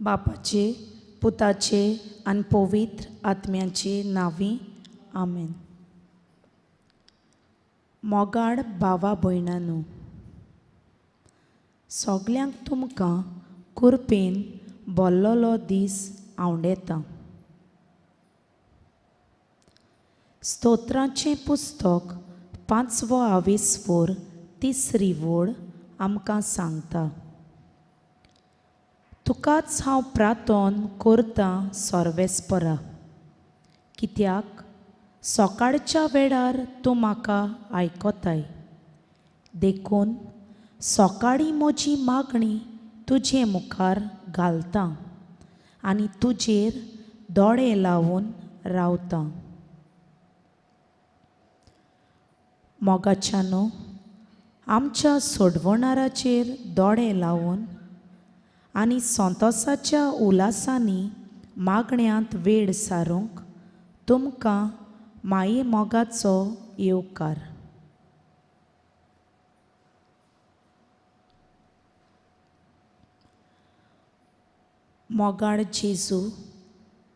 बापाचे, पुताचे आनी पवित्र आत्म्याचे नांवी, आमेन. मोगाड भावा भयणांनो, सगल्यांक तुमकां कुरपेन बोल्लोलो दीस आवडेता. स्तोत्राचें पुस्तक 5वो आविस्वोर 3री वळ आमकां सांगता, तुकाच हांव प्रार्थन करतां सर्वेस्परा, कित्याक सकाळच्या वेळार तूं म्हाका आयकताय. देखून सकाळीं म्हजी मागणी तुजे मुखार घालता आनी तुजेर दोळे लावन रावता. मोगाच्यानो, आमच्या सोडवणाराचेर दोळे लावन आनी संतोसाच्या उलासांनी मागण्यांत वेळ सारूंक तुमकां माये मोगाचो येवकार. मोगाळ जेजू,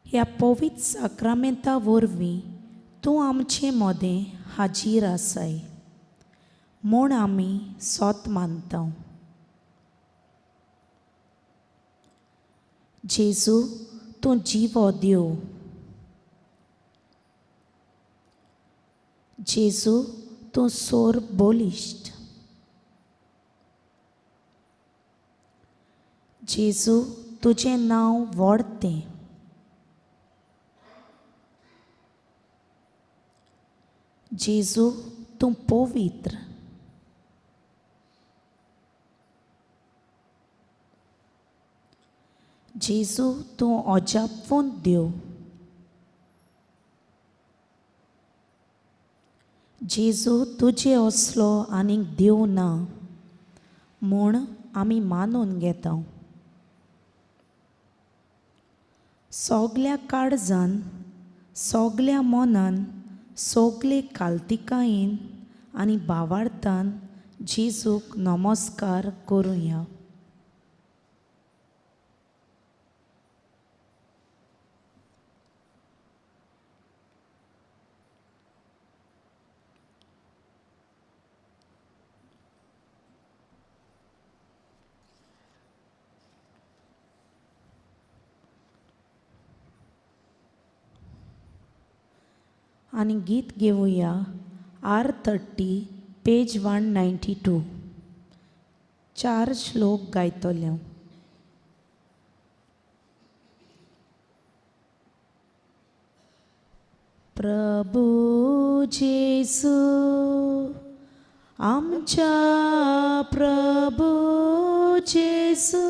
ह्या पवित्र साक्रामेंता वरवीं तूं आमचे मदें हाजीर आसाय म्हूण आमी सोत मानता. जेजू, तूं जिवो देव. जेजू, तूं सोर बलिश्ट. जेजू, तुजें नांव व्हड तें. जेजू, तूं पवित्र. जेजू, तूं अजापवंत देव. जेजू, तुजे असलो आनीक देव ना म्हूण आमी मानून घेता. सगल्या काळजान, सगल्या मनान, सगले कालतिकायेन आनी भावार्थान जेजूक नमस्कार करुया. आनी गीत घेवया R30 page 192. 4 श्लोक गायतले. प्रभू जेजू आमच्या, प्रभू जेजू,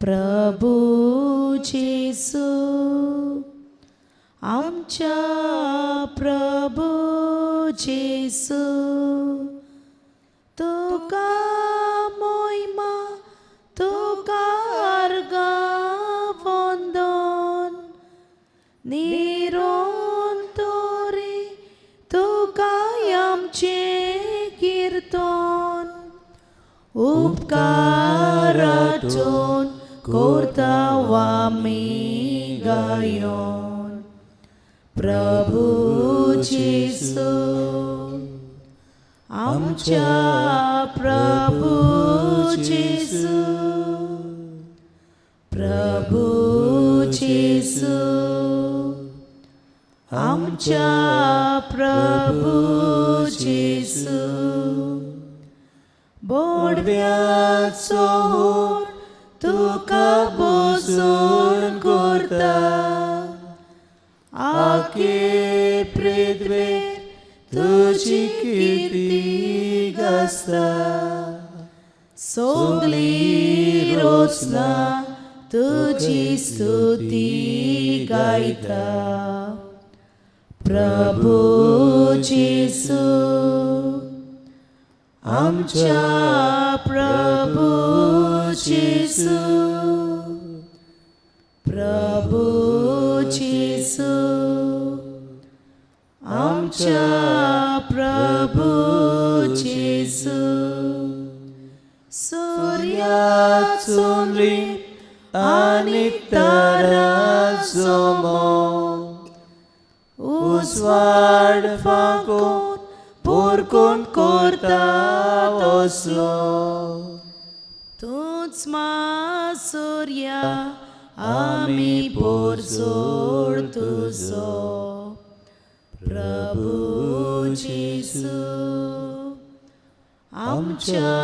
प्रभू जेजू आमच्या, प्रभू जेजू, तुका मोहिमा, तुका अर्घां वंदन, निरंतरी तुका आमचें कीर्तन, उपकाराचोन करता आमी गायन. प्रभू जेजू आमच्या, प्रभू जेजू, प्रभू जेजू आमच्या, प्रभू जेजू, बोडव्याचो होर तुका बसून करता, आखे पृथ्वेर तुजी कीर्ती गाजता, सगली रोचना तुजी स्तुती गायता. प्रभू जेजू आमच्या, प्रभू जेजू, प्रभू जेजू आमच्या, प्रभू जेजू, सूर्याचो आनी तारा जोमो उजवाड फांकून पोरकून करता तसलो तूंच मासुर्या आमी पोरजोड तुजो प्रभू जेजू आमच्या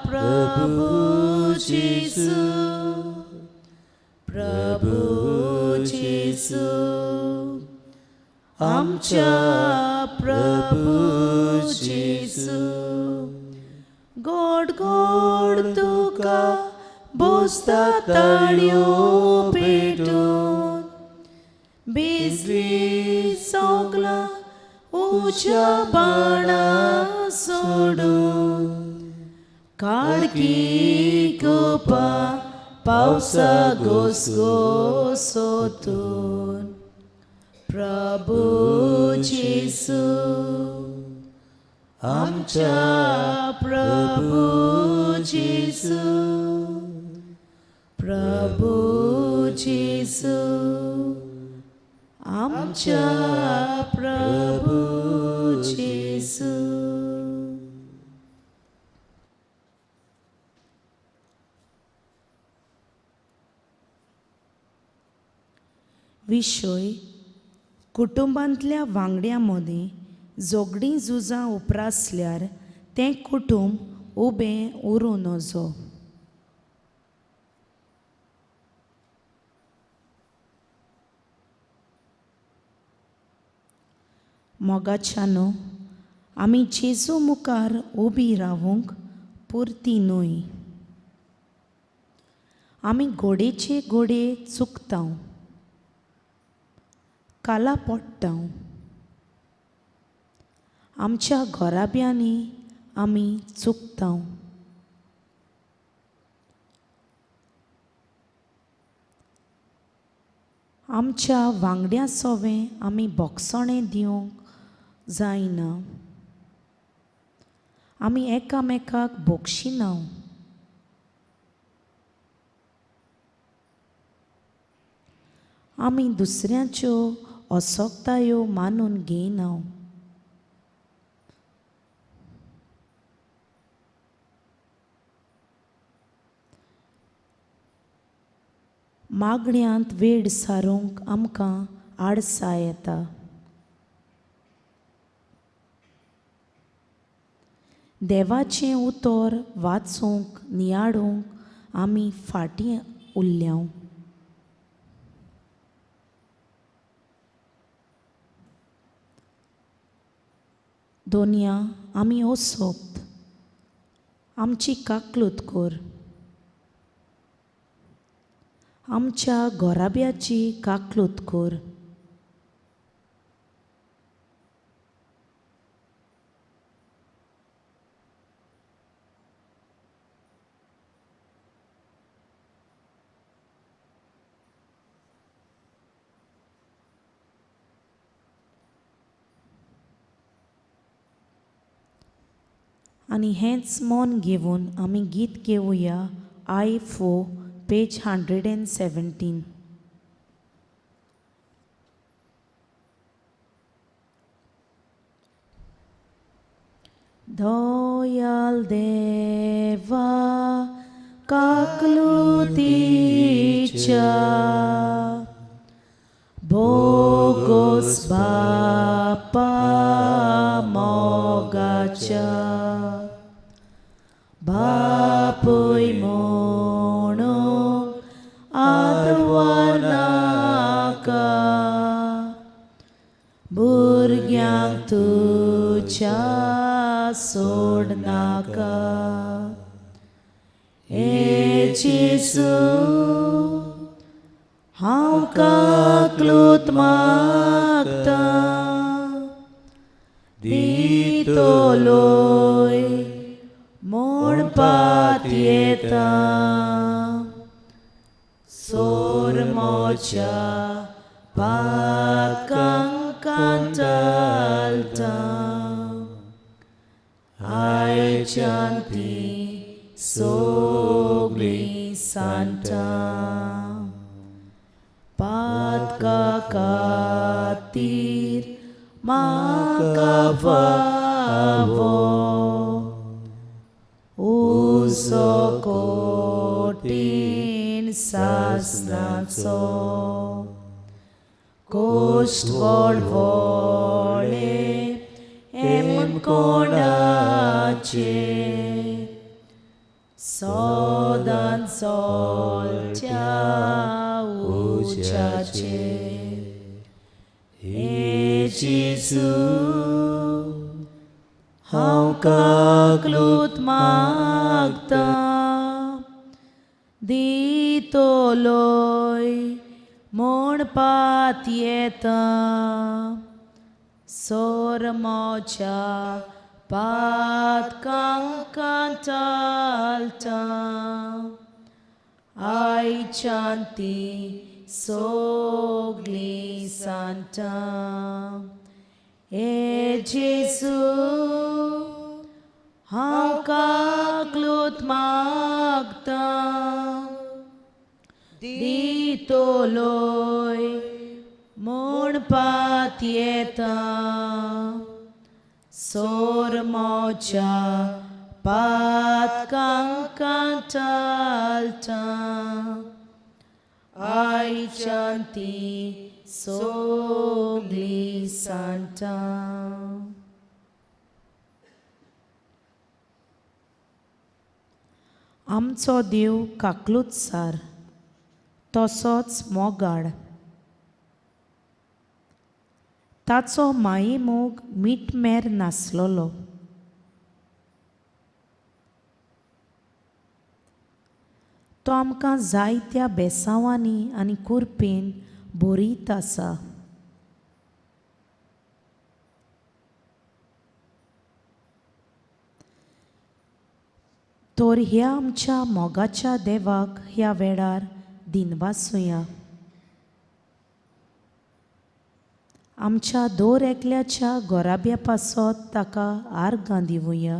प्रभू जेजू प्रभू जेजू आमच्या प्रभू जेजू गोड गोड तुका बोसता ताळयो पेटून बेजली सगळां उज्या बाणा सोडून काडकी कोपा पावसा गोसगोसोतून प्रभू जेजू आमच्या प्रभू जेजू प्रभू जेजू आमच्या प्रभू जेजू. विशय कुटुंबांतल्या वांगड्यां मदीं झगडीं झुजां उप्रासल्यार तें कुटुंब उबें उरूं नजो. मोगाच्यानो आमी जेजू मुखार उबी रावूंक पुरती न्हय. आमी घोडेचे घोडे चुकता, काला पडटा. आमच्या घराब्यांनी आमी चुकता. आमच्या वांगड्यां सोवें आमी बोगसणें दिवंक जायना. आमी एकामेकाक बोगशिना. आमी दुसऱ्यांच्यो असक्तायो मानून घेयना. मागण्यांत वेळ सारूंक आमकां आडसा येता. देवाचें उतर वाचूंक नियाळूंक आमी फाटीं उरल्या. दोनया आमी असोक्त आमची काकलूत कर. आमच्या घराब्याची काकलूत कर. आनी हेंच मन घेवन आमी गीत घेवया I 4 page 117. दयाल देवा काकलुतीच्या बोगोस बापा मोगाच्या बापूय म्हणून आदवार नाका भुरग्यांक तुज्या सोड नाका. हे जेजू हांव काकलूत मागता दितलोय म्हणपात येता सोरमोच्या पाकांक कांतालता आयच्यान ती सगळीं सांतां पातका खातीर म्हाका फावो उजो कोटीन सासनाचो कोश्ट वळवळे एमकोणाचे सदां चलच्या उज्याचे हे जेजू हांव काकलूत काकलूत मागता दितलोय म्हूण पातयेता सोरमोच्या पातकांक चालता आयच्यान ती सगळीं सांतां हे जेजू हांव काकलूत मागता दितलोय म्हूण पातयेता सोरमोच्या पातकांक चालता आयच्यान ती सगळीं सांतां. आमचो देव काकलूत सार तसोच मोगाळ ताचो मायेमोग मीठमेर नासलोलो. तो आमकां जायत्या बेसांवांनी आनी कुरपेन बरीत आसा. तर ह्या आमच्या मोगाच्या देवाक ह्या वेळार दिनवासुया. आमच्या दर एकल्याच्या गोराब्या पासत ताका आर्गां दिवया.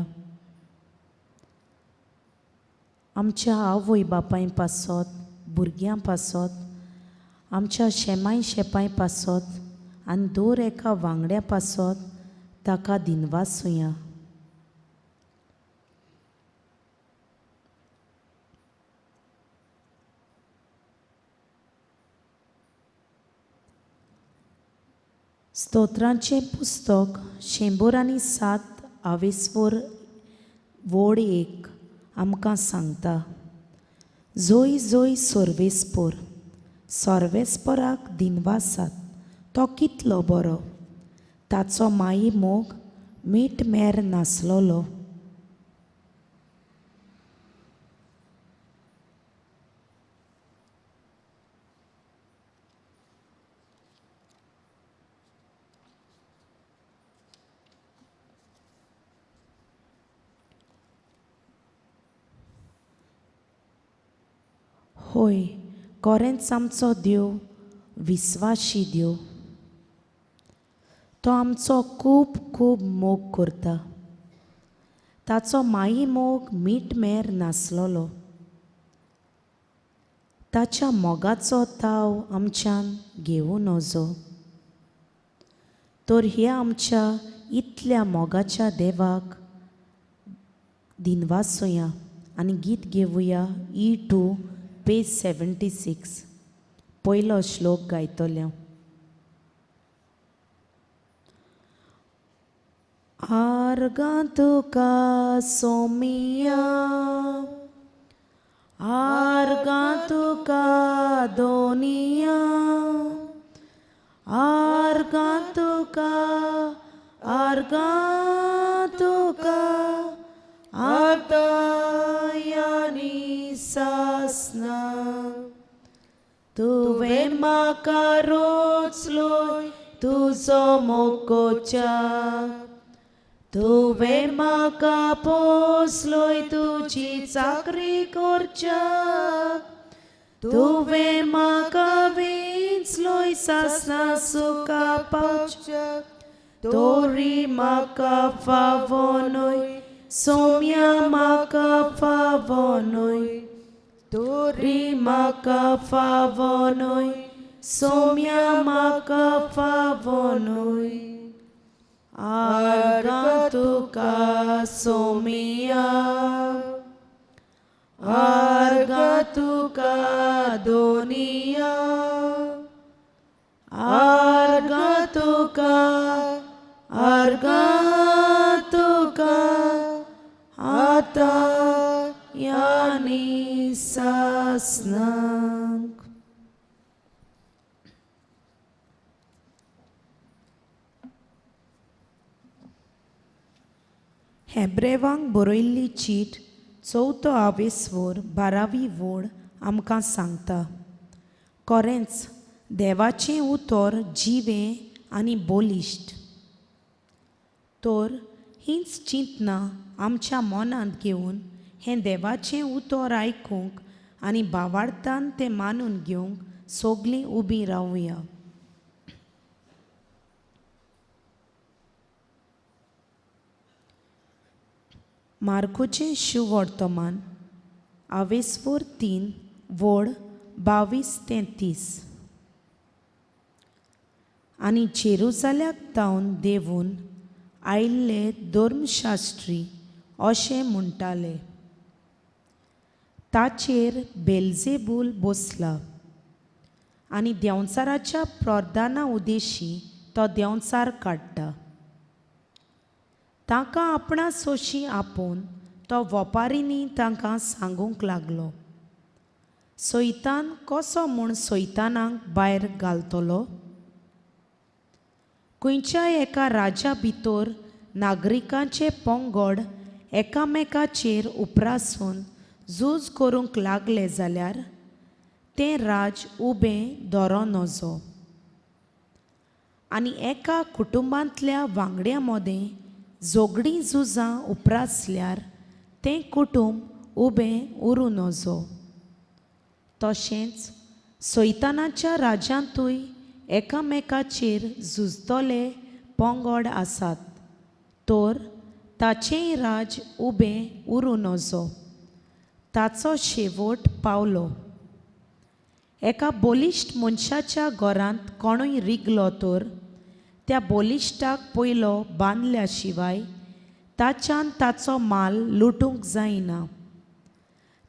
आमच्या आवय बापाय पासत, भुरग्यां पासत, आमच्या शेमाय शेपाय पासत आनी दर एका वांगड्या पासत ताका दिनवासुया. स्तोत्रांचें पुस्तक 107 आवेस्वर वोड 1 आमकां सांगता, जोय जोय सर्वेस्पोर, सर्वेस्पोराक दिनवासात, तो कितलो बरो, ताचो माई मोग मीठ मेर नासलोलो. होय, कोरेंच आमचो देव विस्वाशी देव, तो आमचो खूब खूब मोग करता. ताचो माई मोग मीठ मेर नासलोलो. ताच्या मोगाचो ताव आमच्यान घेवूं नजो. तर ह्या आमच्या इतल्या मोगाच्या देवाक दिनवासुया आनी गीत घेवया E2 page 76 पयलो श्लोक गायतले. आर्गां तुका सोमिया, आर्गां तुका दोनिया, आर्गां तुका, आर्गां तुका आतां सासना. तुवें म्हाका रोचलोय तुजो मोकोच्या, तुवें म्हाका पोसलोय तुजी चाकरी करच्याक, तुवें म्हाका विंचलोय सासना सुखा पावच्याक, तोरी म्हाका फावो न्हय सोम्या म्हाका फावो न्हय, तोरी म्हाका फावो न्हय, सोम्या म्हाका फावो न्हय. आर्गां तुका सोमिया, आर्गां तुका दोनिया, आर्गां तुका, आर्गां तुका आतां आनी सासणाक. हेब्रेवांक बरयल्ली चीट चवथो आवेस्वर 12वी वोड आमकां सांगता, खरेंच देवाचें उतर जिवें आनी बलिश्ट. तर हींच चिंतनां आमच्या मनांत घेवन हें देवाचें उतर आयकूंक आनी भावार्थान तें मानून घेवंक सगलीं उबीं रावया. मार्कोचें शुवर्तमान आवेस्वर 3 वड 22 ते 30. आनी जेरुजाल्याक तावन देवून आयिल्ले धर्मशास्त्री अशें म्हणटाले, ताचेर बेलजेबूल बसला आनी देंवचाराच्या प्रधाना उदेशी तो देंवचार काडटा. तांकां आपणा सोशी आपोवन तो वपारींनी तांकां सांगूंक लागलो, सैतान कसो म्हूण सैतानाक भायर घालतलो? खंयच्याय एका राजा भितर नागरिकांचे पंगड एकामेकाचेर उप्रासून झूज करूंक लागले जाल्यार तें राज उबें दवरूं नजो. आनी एका कुटुंबांतल्या वांगड्यां मदें झगडीं झुजां उप्रासल्यार तें कुटुंब उबें उरूं नजो. तशेंच सैतानाच्या राज्यांतूय एकामेकाचेर झुजतले पंगड आसात, तर ताचेंय राज उबें उरूं नजो. ताचो शेवट पावलो. एका बलिश्ट मनशाच्या घरांत कोणूय रिगलो तर त्या बलिश्टाक पयलो बांदल्या शिवाय ताच्यान ताचो माल लुटूंक जायना.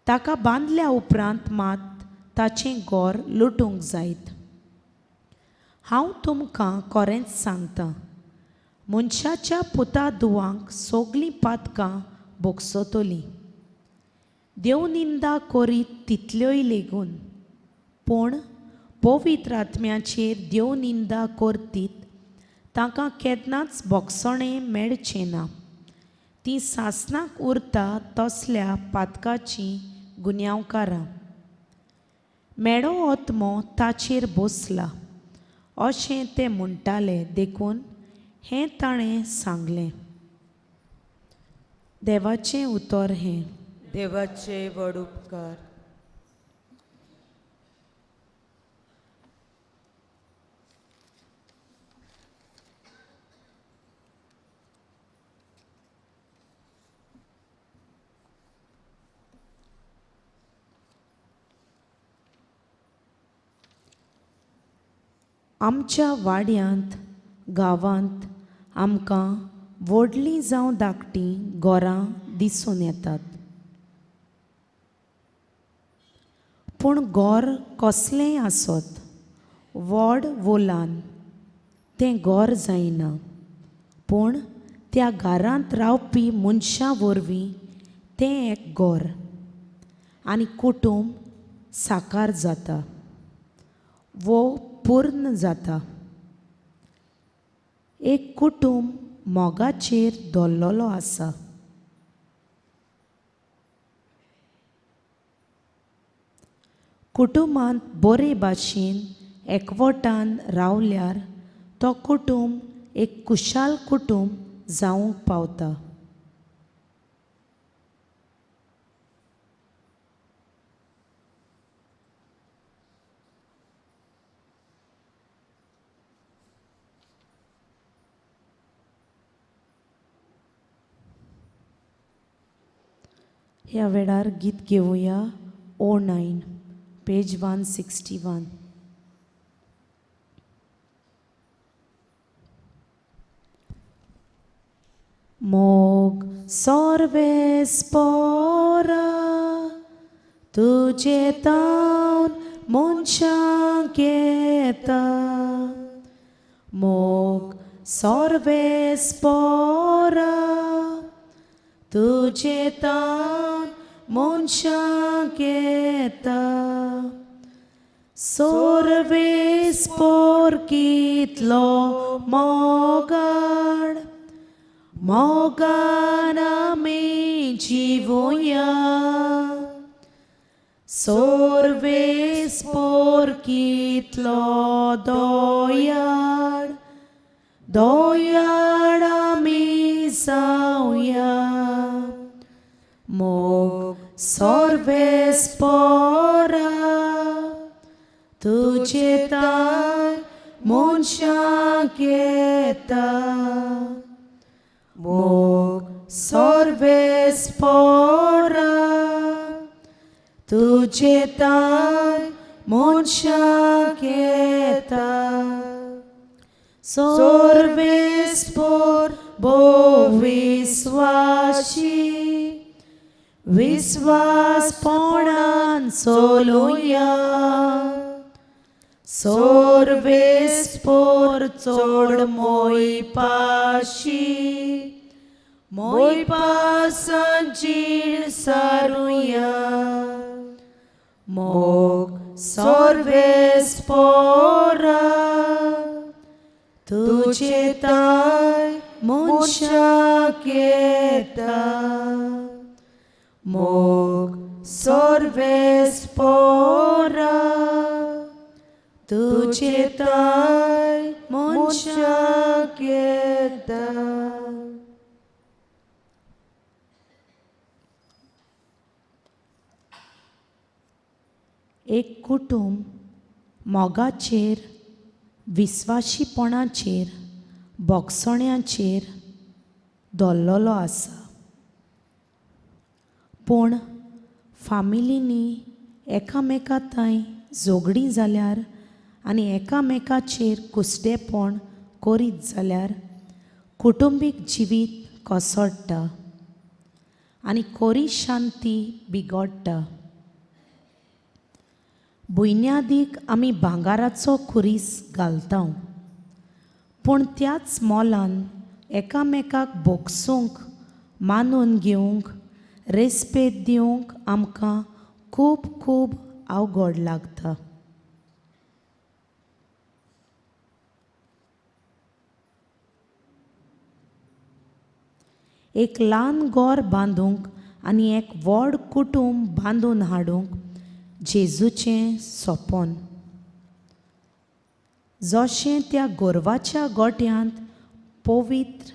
ताका बांदल्या उपरांत मात ताचें घर लुटूंक जायत. हांव तुमकां खरेंच सांगतां, मनशाच्या पुता दुवांक सगलीं पातकां भोगसतलीं, देव निंदा करीत तितल्योय लेगून. पूण पवित्र आत्म्याचेर देव निंदा करतीत तांकां केन्नाच भोगसणें मेळचें ना. तीं सासणाक उरता तसल्या पातकाचीं गुन्यांवकारां. मेडो आत्मो ताचेर बसला अशें ते म्हणटाले, देखून हें ताणें सांगलें. देवाचें उतर हें. देवाचे व्हड उपकार. आमच्या वाड्यांत गांवांत आमकां व्हडलीं जावं धाकटीं घरां दिसून येतात. पूण घर कसलेंय आसत, व्हड वो ल्हान, तें घर जायना. पूण त्या घरांत रावपी मनशां वरवीं तें एक घर आनी कुटूंब साकार जाता वो पूर्ण जाता. एक कुटूंब मोगाचेर दवरलेलो आसा. कुटुंबांत बरे भाशेन एकवटान रावल्यार तो कुटूंब एक कुशाल कुटूंब जावंक पावता. ह्या वेळार गीत घेवया 09 पेज 161. मोग सोर्वेस पोरा तुजे तावन मनशांक येता. मोग सोर्वेस पोरा तुजे तावन मनशांक येता. सोर्वेस पोर कितलो मोगाड मोगान आमी जिवुया. सोर्वेस पोर कितलो दोयाळ दोयाळ आमी जावया. मोग सोर्वेस पोरा तुजे तान मनशांक येता. मोग सोर्वेस पोरा तुजे तान मनशांक येता. सोर्वेस पोर भोव विस्वाशी विस्वासपणान चलुया. सोर्वेस पोर चड मोयपाशी मोयपासान जीण सारुया. मोग सोर्वेस पोरा तुजे ताय मनशाक येता. मोग सोर्वेस पोरा तुजे ताय मनशाक येता. एक कुटुंब मोगाचेर विस्वाशीपणाचेर भोगसण्याचेर दवरलेलो आसा. पूण फामिलींनी एकामेका थंय झगडीं जाल्यार आनी एकामेकाचेर कुसडेपण करीत जाल्यार कुटुंबीक जिवीत कोसळटा आनी कोरी शांती बिगडटा. बुन्यादीक आमी भांगाराचो खुरीस घालता पूण त्याच मोलान एकामेकाक भोगसूंक मानून घेवंक रेस्पेद दिवंक आमकां खूब खूब अवघड लागता. एक ल्हान घर बांदूंक आनी एक व्हड कुटुंब बांदून हाडूंक जेजूचें सोपन. जशें त्या गोरवाच्या गोट्यांत पवित्र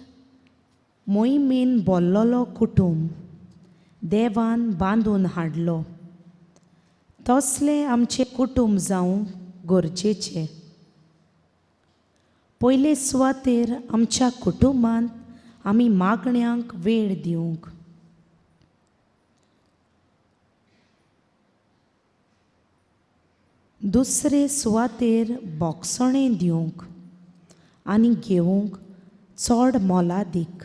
मोहिमेन भरलेलो कुटुंब देवान बांदून हाडलो तसलें आमचें कुटुंब जावंक गरजेचें. पयले सुवातेर आमच्या कुटुंबांत आमी मागण्यांक वेळ दिवंक. दुसरे सुवातेर भोगसणें दिवंक आनी घेवंक चड मोलादीक.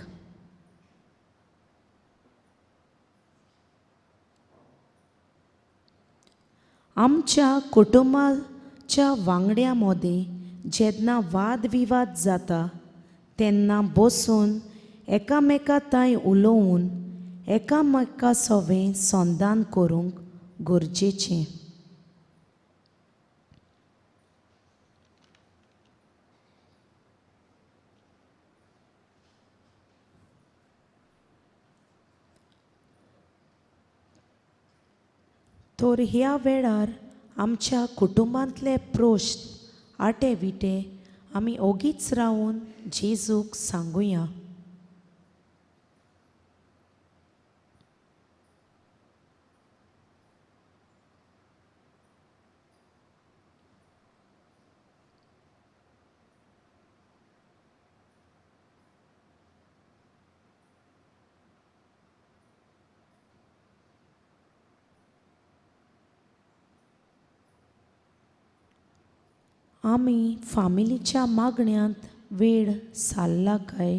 आमच्या कुटुंबाच्या वांगड्या मदें जेन्ना वाद विवाद जाता तेन्ना बसून एकामेका थंय उलोवन एकामेका सवें संदान करूंक गरजेचें. तर ह्या वेळार आमच्या कुटुंबांतले प्रश्न आटे विटे आमी ओगीच रावन जेजूक सांगुया. आमी फामिलीच्या मागण्यांत वेळ सारला काय?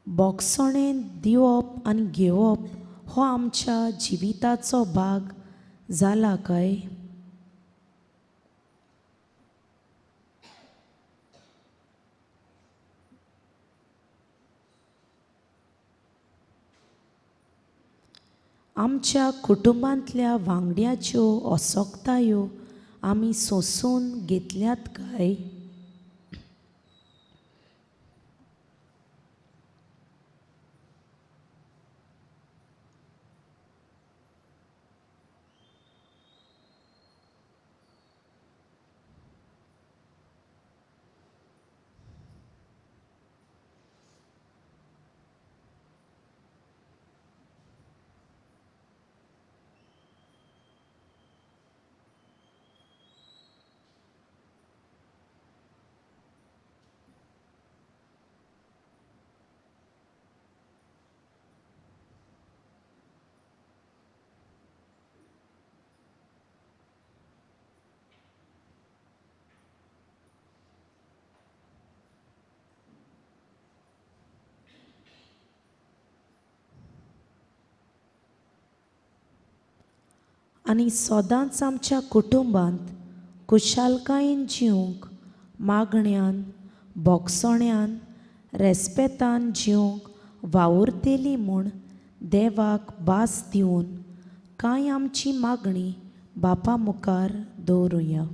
बोगसणें दिवप आनी घेवप हो आमच्या जिविताचो भाग जाला काय? आमच्या कुटुंबांतल्या वांगड्याच्यो असक्तायो आमी सोंसून घेतल्यात काय? आनी सदांच आमच्या कुटुंबांत खुशालकायेन जिवंक मागण्यान बोगसण्यान रेस्पेतान जिवंक वावुरतली म्हूण देवाक भास दिवन कांय आमची मागणी बापा मुखार दवरुया.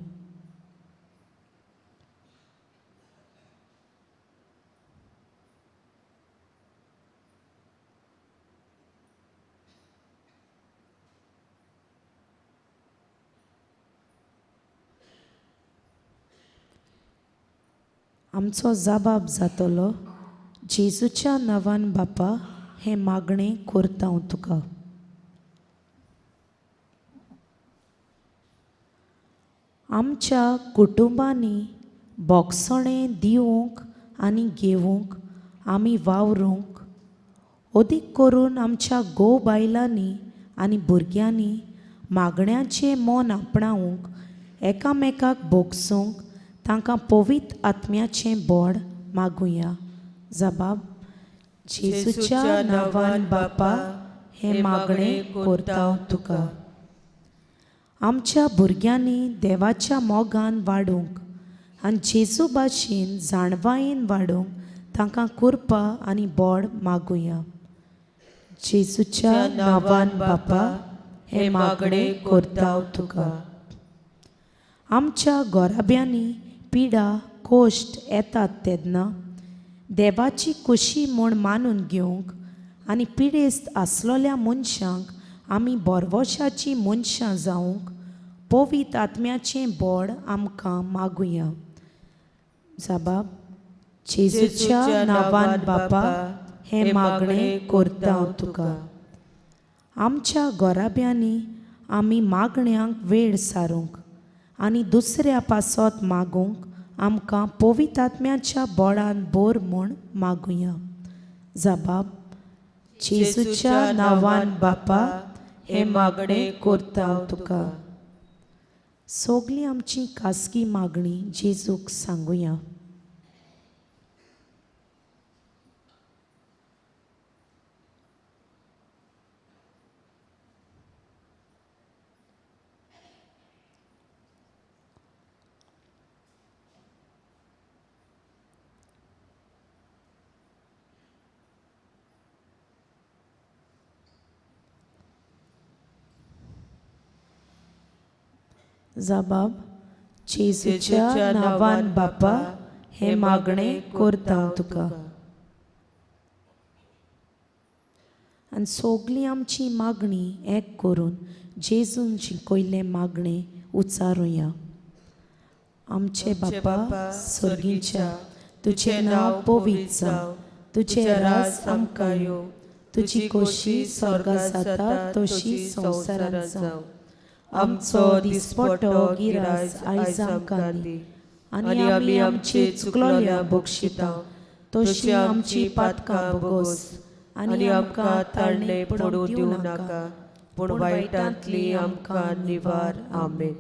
आमचो जबाब जातलो जेजूच्या नांवान बापा हें मागणें करता हांव तुका. आमच्या कुटुंबांनी बोगसणें दिवंक आनी घेवंक आमी वावरूंक अदीक करून आमच्या घोव बायलांनी आनी भुरग्यांनी मागण्याचें मन आपणावंक एकामेकाक भोगसूंक तांकां पवित्र आत्म्याचें बोड मागुया. जबाब जेजूच्या नांवान बापा हें मागणें करता हांव तुका. आमच्या भुरग्यांनी देवाच्या मोगान वाडूंक आनी जेजू भाशेन जाणवायेन वाडूंक तांकां कृपा आनी बोड मागुया. जेजूच्या नांवान बापा हें मागणें करता हांव तुका. आमच्या गोराब्यांनी पिडा कोश्ट येतात तेन्ना देवाची खोशी म्हूण मानून घेवंक आनी पिडेस्त आसलेल्या मनशांक आमी बोरवशाचीं मनशां जावंक पवित्र आत्म्याचें बोड आमकां मागुया. जबाब जेजूच्या नांवान बापा हें मागणें करता हांव तुका. आमच्या गोराब्यांनी आमी मागण्यांक वेळ सारूंक आनी दुसऱ्या पासत मागूंक आमकां पवित्र आत्म्याच्या बोडान बोर म्हूण मागुया. जबाब जेजूच्या नांवान बापा हें मागणें करता हांव तुका. सगळीं आमची खासगी मागणी जेजूक सांगुया. जबाब जेजूच्या नांवान बापा हें मागणें करता हांव तुका. आनी सगळीं आमची मागणी एक करून जेजून शिकयल्लें मागणें उच्चारुया. आमचे बापा सर्गीच्या तुजें नांव पवित्र जावं, तुजें राज आमकां येवं, तुजी खोशी स्वर्गांत जाता तशी संवसारांत जावं. आमचो दिसपटो गिरास आयज आमकां दी आनी आमी आमची चुकलोल्या बक्षिता तशी आमची पातकां भोगोस आनी आमकां ताळणे पडूं दिवं नाका, पूण वायटांतली आमकां निवार. आमेन.